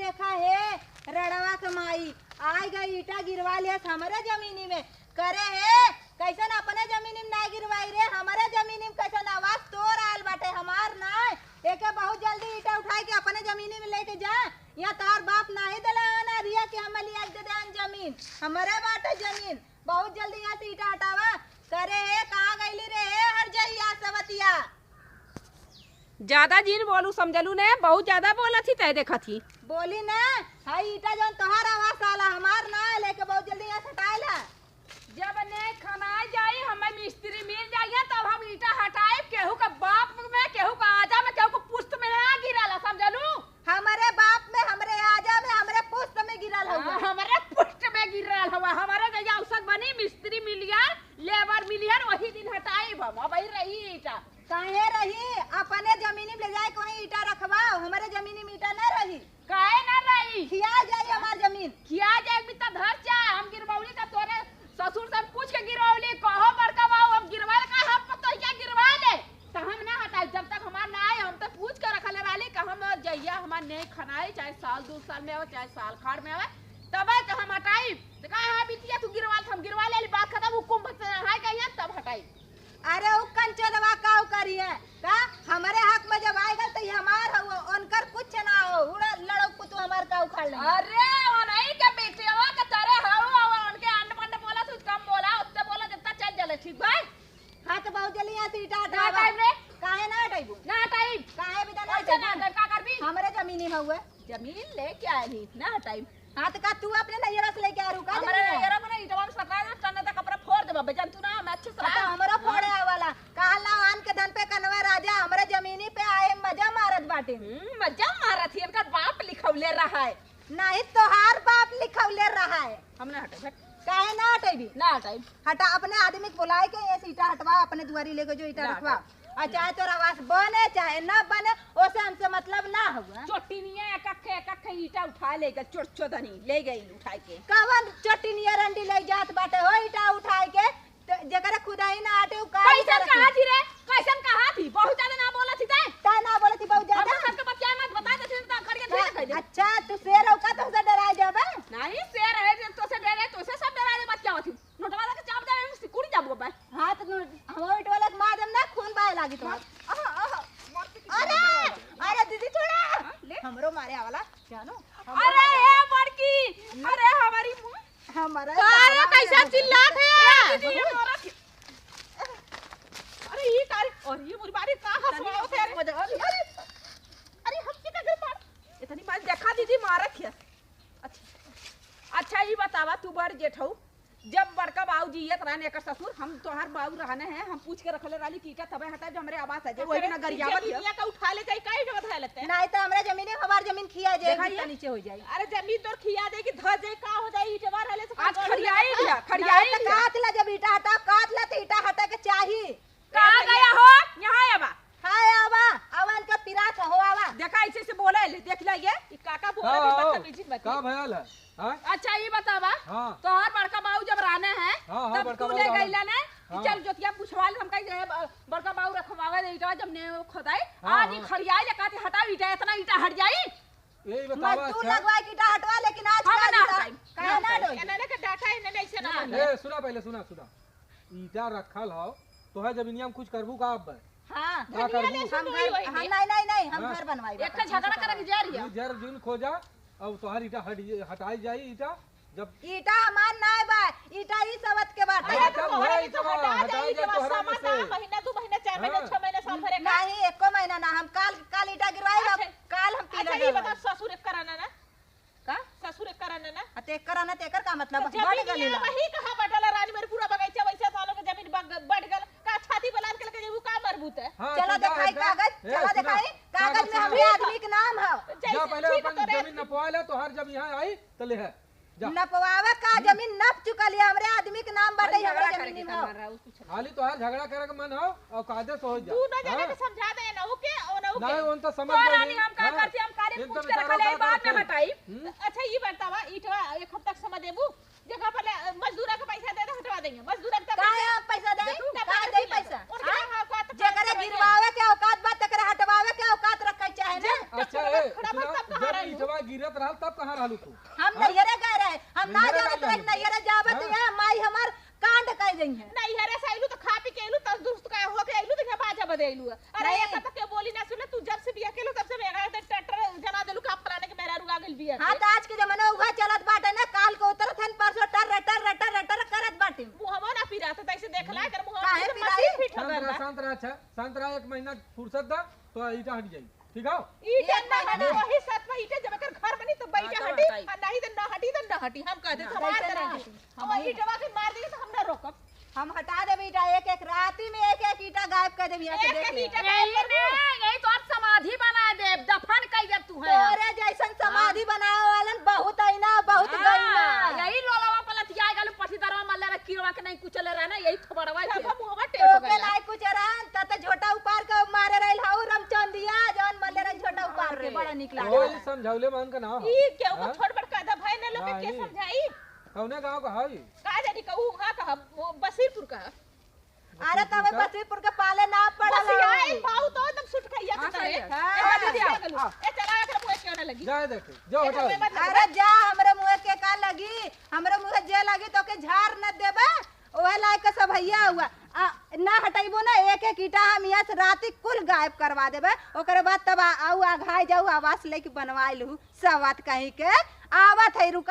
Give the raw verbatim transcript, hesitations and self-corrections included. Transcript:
देखा हे, रड़वा के माई, आइ गइ ईटा गिरवा लिहस हमरे जमीनी में। करे हे, कइसन अपने जमीनी में नाहीं गिरवाई रे, हमरे जमीनी में कइसन आवाज तोर आइल बाटे, हमार नाहीं। एके बहुत जल्दी ईटा उठाइ के अपने जमीनी में लेके जा, या तोहार बाप नाहीं देले हन अधिया कि हम लिया के दे देन जमीन, हमरे बाटे जमीन। बहुत जल्दी यहाँ से ईटा हटावा। करे हे, कहाँ गइली रे हे हरजइया सवतिया? ज्यादा जिन बोलू समझलू ने, बहुत ज्यादा बोलत ही तय देखत ही। बोली ने, हाई ईटा जौन तोहार आवाज साला हमार ना, लेके बहुत जल्दी यहाँ से हटाए ला। जब ने खनाए जाई, हमें मिस्त्री मिल जाइए, तब हम ईटा हटाए। केहू के बाप में, केहू के आजा में, केहू के पुश्त में ना गिराला, समझलू? हमरे बाप में, हमरे आजा में, हमरे पुश्त में गिरल हउवा। हाँ, हमरे पुश्त में गिरल हउवा। हमरे जइया औसत बनी, मिस्त्री मिलियन, लेबर मिलियन, वही दिन हटाइब हम। अबही रही ईटा। काहे रही? अपने जमीनी में ले जाए के वहीं ईटा रखवाओ, हमरे जमीनी में ईटा ना रही। काहे ना रही? खिया जाई हमार जमीन। खिया जाए भी तो धर जा, हम गिरवली तो तोरे ससुर से हम पूछ के गिरवली, कहो बड़का बाबू, हम गिरवा ले, का हम पतोहिया गिरवा ले, तो हम ना हटाई, जब तक हमार ना आए, हम तो पूछ के रखले रहली कि हम जइया हमार नहीं खनाई, चाहे साल दो साल में आवे, चाहे साल खाड़ में आवे, तबे तो हम हटाई। तो कहा, "हाँ, बिटिया, तू गिरवा ले, हम गिरवा ले, बात खत्म, हुकुम बस है कहिया, तब हटाई।" अरे, उ कंचनवा काऊ करिहे? का हमरे हक में जब आइ गल, तो ये हमार हउ, उनकर कुछ ना हो, उड़ा लड़ो कुतु हमार काऊ खाड़ ले। अरे, वो नहीं के बेटिया के तरे हउ, और उनके अंड पंड बोला, तू कम बोला, उत्ते बोला, जितना चल जले, ठीक बा? हाँ, तो बहुत जल्दी यहाँ से ईटा ना हटावा। हटाइब रे। काहे ना हटाइबू? ना हटाइब। काहे बिदा ना कैसे ना हटाइबू? हटाइब? का करबी? हमरे जमीनी में हुए। जमीन लेके आए ही, ना हटाइब। हाँ, तो का तू अपने नैहरा से लेके आ रहू का हमरे जमीन? नैहरा में ना, ईटवा में सटाए दे, टन्ना तक अपना फोड़ देबा, बेजान तू ना, हम अच्छे से हाँ, तो रहा। हमरो हाँ। फोड़े आवाला। कहला आन के धन पे कनवा राजा, हमरे जमीनी पे आए मजा मारत बाटे। हम्म, मजा मारत ही, इनकर बाप लिखौले रहा है। नहीं, तोहार बाप लिखौले रहा है। हम ना हटे, हट। काहे ना हटेबी? ना हटाई। हटा, अपने आदमी के बुलाए के ये से ईटा हटवा, अपने दुआरी लेके जो ईटा ना रखवा। हटाई। और चाहे तोर आवास बने, चाहे ना बने, ओसे हमसे मतलब ना हुआ। चोटिनिया एक अखे, एक अखे ईटा उठा ले गल, चोट चोदनी ले गई उठा के। कवन चोटिनिया रंडी ले जात बाटे हो ईटा उठाए के? ते जेकरे खुदाई ना आटे, उ का कैसन करे? कहा थी रे? कैसन कहा थी? बहुत ज्यादा ना बोला थी ते। का ना बोला थी बहुत ज्यादा? हमरा सबके बतिया मत बता दे, फिर तो खड़िया का-, ढीला कर दे। अच्छा, तू शेर हो का, तोसे डराए जाबे? नहीं, शेर है, जे तोसे डरे, तोसे सब डराए जाबे, क्या होती? नोटवा लेके चाप दे, सिकुड़ जाबो बे। हाँ, तो नो-, हम ओइट वाला के मार देम ना, खून बहे लागी तो। आहा, आहा, मार के अरे, अरे दीदी छोड़ा। हाँ, ले। हमरो मारे आवाला, जानो? हमरो अरे मारे ए आवाला। बड़की, अरे हमारी मुँह। हमारा का रे, साला कैसे में चिल्लात है? ए, दीदी, ये मारा के-, अरे, ई का रे? और ये मुरी बारी का हंसवाओ से? अरे, अरे, अरे, हम के का घर पाड़? इतनी मार देखा दीदी, मारा क्या? अच्छा, अच्छा, ई बतावा, तू बड़ जेठ हऊ, जब बड़का बाऊ जियत रहने एकर ससुर, हम तोहार बाऊ रहने हैं, हम पूछ के रखले रहली कि ईटा तबे हटा जो हमरे आवास है, जे अच्छा, वही ना गरियावत जमीनिया है। का उठा ले जाई, काहे के बधाए लेते हैं? नहीं तो हमरे जमीन है, हमार जमीन खिया जाए, देखा जितना ये? नीचे हो जाए। अरे जमीन तोर खिया दे कि धर जाए, का हो जाए, ईटवा रहले से आज का खड़ियाई गड़िया लिया, था? खड़ियाई नहीं तो लिया। काट ला, जब ईटा हटा, काट ला तो ईटा हटे के चाही। कहाँ गया हो? यहाँ आवा। हाय आवा, आवा इनका पिरात हो आवा। देखा ऐसे से बोले ले, देख ले ये। ई काका बोले हाँ, भी आओ। बदतमीजी मत का कर। भयल है? हाँ? अच्छा, ई बतावा, हाँ। तोहर बड़का बाऊ जब रहने हैं, हाँ, हाँ, तब बड़का तू बाऊ ले रहने। गइला ने कि हाँ। चल जोतिया पुछवा ले, हम कहीं जे ब-, बड़का बाऊ रखवावे दे ईटा, जब ने वो खोदाई, हाँ, आज ई हाँ। खड़ियाई ले कहते, "हटाओ ईटा, इतना ईटा हट जाई।" यही बतावा, मजदूर अच्छा। लगवाए के ईटा हटवा, लेकिन आज हम का ना ईटा हटाई। काहे ना ना हटाई। डोई? इन्हें के डाटा, इन्हें ऐसे ना हाँ। बने। ए, सुना पहले, सुना, सुना। ईटा रखल हो, तोहे जमीनिया में कुछ करबू का अब? हाँ। का धनिया करबू? ले हम सुनो घर, वही हम में। नहीं, नहीं, नहीं, हम हाँ। घर बनवाई एक बाबा। झगड़ा करे के जा रही है। ये जर जून खोजा, अब तोहार ईटा हट, हटाई जाई ईटा, जब ईटा हमार ना बा, ईटा ई सवत के बाटे। हाँ, हाँ, तब तोहरे है भी तो ईटा हटा हटा जाई, जाई ईटा तोहरे में सामान से। ना, महीना, दो महीना, चार महीना, हाँ। छह महीना, साल भरे का। नहीं, एको महीना ना, हम काल, काल ईटा गिरवाई, अच्छा। काल हम अच्छा, पीला ये डलवाई। बताओ, ससुर एक कराना ना? का? ससुर एक कराना ना? आ, ते एक कराना, ते एकर का मतलब? तो बढ़ जमीनिया गली ला। वही कहाँ बटल है, रानी मेरी पूरा बगीचा वैसे सालों के जमीन बग-, बढ़ गल, का छाती बलान के लेके जेबू का मरबूत है? हाँ, चला तो जा, देखाई जा। कागज, ए, चला सुना, देखाई, कागज कागज में सुना। हमरे आदमी के नाम है। जा जैसे पहले ठीक अपन करे। जमीन नपवा ले, तोहार जब यहाँ आई, तो ले है। जा। नपवावे का हम्म। जमीन नप चुकल है, हमरे आदमी के नाम बाटे, अरे, हमरे झगड़ा जमीन करे के में। कर रहा है, उसको छोड़। खाली तोहार झगड़ा करे के मन हो, औकाते से हो जा। तू ना जाने हाँ? के समझा दे, ना ओके, ओ ना ओके। नहीं, उन तो समझ तो गए रानी नहीं। हम का हाँ? करती, हम काले एकदम पूछ के इशारा रखले, का बाद में करते हैं? बताई। हम्म? अच्छा, ये बतावा, ईटवा एक हफ्ता के समय देबू, जगह पर ले, मजदूरा के पैसा दे दे, हटवा देंगे। मजदूरा के काहे आप पैसा दे? दे तू, काहे दे पैसा? उनके हाँ? यहाँ औकात जेकरे पैसा गिरवावे के औकात बा, तेकरे हटवावे के औकात रखे चाहे ना। जे अच्छा, ए, खड़ा सुना, मत सब जब हमारा ईटवा गिरे रहल तब कहाँ रहलू तू? हम हाँ? नैहरे गए रहे, हम ना नैहरे जानत रहे, रहलू। नैहरे जाबे तो हाँ? ये माई हमार कांड कह गई है। नैहरे से अइलू तो खा पी के अइलू, तंदुरुस्त का हो के अइलू, तो ये बाजा बदे अइलू। अरे नहीं। ये सब के बोली ना सुने, तू जब से बिया केलू तब से मेरा एकदम टट्टर जना देलू का फलाने के मेहरारू आ गइल बिया हाँ, के। तो आज के जमाना उहे चलत बाटे ना, काल को उतरत हन, परसों टर, टर, टर, टर, टर करत बाटे। मुहवा ना पिरात, तो ऐसे देख ला, एकर मुहवा काहे एकदम पिराई? मशीन फिट हो शांत गइल रहा, बा। शांत रहा, अच्छा, शांत रहा, एक महीना फुर्सत दा, तो ईटा हट जाई, ठीक है? ईटा एक ना हटी, महीना। वही साथ में ईटा, जब एकर घर बनी, तब हाँ, ईटा तब हटी, हटाई। और नहीं तो ना हटी, तो ना हटी, हम कह दे, हाँ, तो मार कैसे देना ना हटी? हटी। हम और वही ईटवा के मार देंगे, तो हम ना रोकब। हम हटा देबे ईटा, एक एक राती में एक एक ईटा गायब कर देबे, यहाँ से एक देख एक ले। ईटा गायब यही कर दे, दू। यही तो आज समाधि बना देब, दफन कर देब तू है। तोरे जैसन समाधि हाँ। बनावे वालन बहुत आई ना, बहुत हाँ, गई ना। यही लोलवा पलटिया गल, पसीदरवा मल्ले रहे, किरवा के नहीं कुचले रहे ना, यही थोबड़वा के। सब मुहवा टेढ़ हो तोके गया। नहीं कुछ रहन, त त झोटा उपार के मारे रहल हऊ रमचंदिया, जौन मल्ले रहे झोटा उपार के, अरे। बड़ा निक ओ, लागल। ई समझौले मान के ना हो। ई केहू को हाँ? छोट बड़ का दब है ना लोग के, के नहीं। समझाई? कौने गाँव का हई? का जानी कहू, हाँ कहा, वो बसीरपुर का। अरे तब बसीरपुर का? बसीरपुर के पाले ना पड़ल बसिया हई। आई पाऊ तो एकदम सुट खाइया हाँ, के तले। सही है। ए, हाँ। बसीरपुर के गलू। हाँ। ए, चला, एकरा मुँह के ना लगी। जाए देखे, जो ए, हटाओ। हमें मत हाँ। अरे जा, हमरे मुँह के का लगी? हमरे मुँह जे लगी तोके झार न देबे। ओहे लायक के सब भैया हुआ। आ, ना हटैबो ना, एक एक ईटा हम यहाँ से राती कुल गायब करवा देबे। ओकरे बाद तब आ, आऊ आघाई जाऊ, आवास लेके बनवाई लू। सवात कहीं के आवत है, रुका।